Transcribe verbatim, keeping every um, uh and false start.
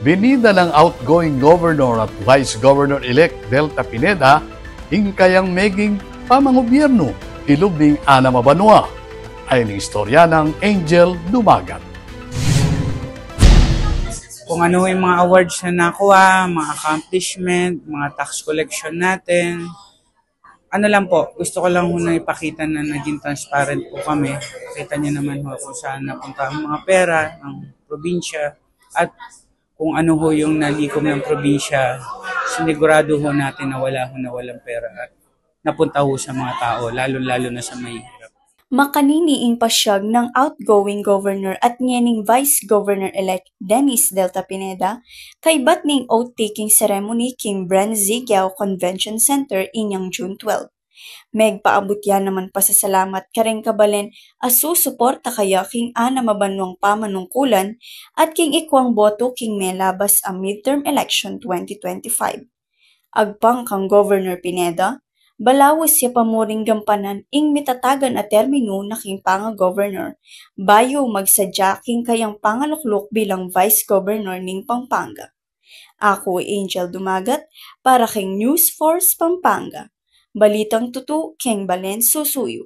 Binida nang outgoing Governor at Vice Governor-elect Delta Pineda ing kayang meging pamangubyernu kilub ning anam a banua. Ayni ing istorya nang Angel Dumagat. Kung ano yung mga awards na nakuha, mga accomplishment, mga tax collection natin. Ano lang po, gusto ko lang ho na ipakita na naging transparent po kami. Kita niyo naman ho kung saan napunta ang mga pera ng probinsya at kung ano ho yung nalikom ng probinsya, sinigurado ho natin na wala ho na walang pera at napunta ho sa mga tao, lalo-lalo na sa mahihirap. Makanini ing pasyag nang outgoing Governor at ngening Vice Governor-elect Dennis Delta Pineda kaybat ning oath-taking ceremony king Bren Ziegau Convention Center inyang June twelve. Megpaabut ya naman pasasalamat kareng kabalen a susuporta kaya king anam a banuang pamanungkulan at king ikwang boto king melabas a midterm election twenty twenty-five. Agpang kang Governor Pineda, balaus ya pa muring gampanan ing mitatagan a terminu na king panga-Governor bayu magsadya king kayang pangalukluk bilang Vice Governor ning Pampanga. Aku i Angel Dumagat para king News Force Pampanga. Balitang tutu keng balen susuyu.